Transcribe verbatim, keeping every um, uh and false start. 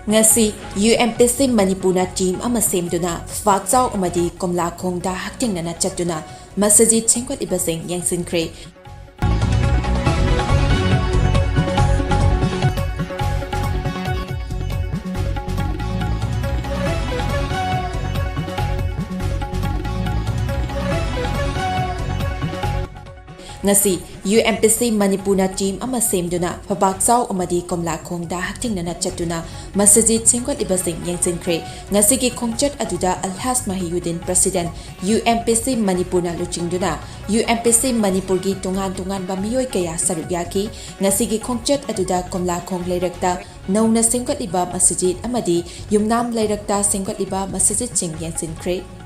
ꯉꯁꯤ UMPC ꯃꯅꯤꯄꯨꯔꯅ team ꯑꯃ ꯁꯦꯝꯗꯨꯅ ꯐꯥꯛꯆꯥꯎ ꯑꯃꯗꯤ ꯀꯣꯝꯂꯥꯈꯣꯡꯗ ꯍꯛꯊꯦꯡꯅꯅ ꯆꯠꯇꯨꯅ ꯃꯁꯖꯤꯗ ꯁꯦꯝꯒꯠꯂꯤꯕꯁꯤꯡ ꯌꯦꯡꯁꯤꯟꯈ꯭ꯔꯦ꯫ ꯉꯁꯤ UMPC ꯃꯅꯤꯄꯨꯔꯅ team ꯑꯃ ꯁꯦꯝꯗꯨꯅ ꯐꯕꯥꯛꯆꯥꯎ ꯑꯃꯗꯤ ꯀꯣꯝꯂꯥꯈꯣꯡꯗ ꯍꯛꯊꯦꯡꯅꯅ ꯆꯠꯇꯨꯅ ꯃꯁꯖꯤꯗ ꯁꯦꯝꯒꯠꯂꯤꯕꯁꯤꯡ ꯌꯦꯡꯁꯤꯟꯈ꯭ꯔꯦ꯫ ꯉꯁꯤꯒꯤ ꯈꯣꯡꯆꯠ ꯑꯗꯨꯗ ꯑꯜꯍꯥꯖ ꯃꯍꯤꯌꯨꯗꯤꯟ, president, UMPC ꯃꯅꯤꯄꯨꯔꯅ ꯂꯨꯆꯤꯡꯗꯨꯅ UMPC ꯃꯅꯤꯄꯨꯔꯒꯤ ꯇꯣꯉꯥꯟ ꯇꯣꯉꯥꯟꯕ ꯃꯤꯑꯣꯏ ꯀꯌꯥ ꯁꯔꯨꯛ ꯌꯥꯈꯤ꯫ ꯉꯁꯤꯒꯤ ꯈꯣꯡꯆꯠ ꯑꯗꯨꯗ ꯀꯣꯝꯂꯥꯈꯣꯡ ꯂꯩꯔꯛꯇ ꯅꯧꯅ ꯁꯦꯝꯒꯠꯂꯤꯕ ꯃꯁꯖꯤꯗ ꯑꯃꯗꯤ ꯌꯨꯝꯅꯥꯝ ꯂꯩꯔꯛꯇ ꯁꯦꯝꯒꯠꯂꯤꯕ ꯃꯁꯖꯤꯗꯁꯤꯡ ꯌꯦꯡꯁꯤꯟꯈ꯭ꯔꯦ꯫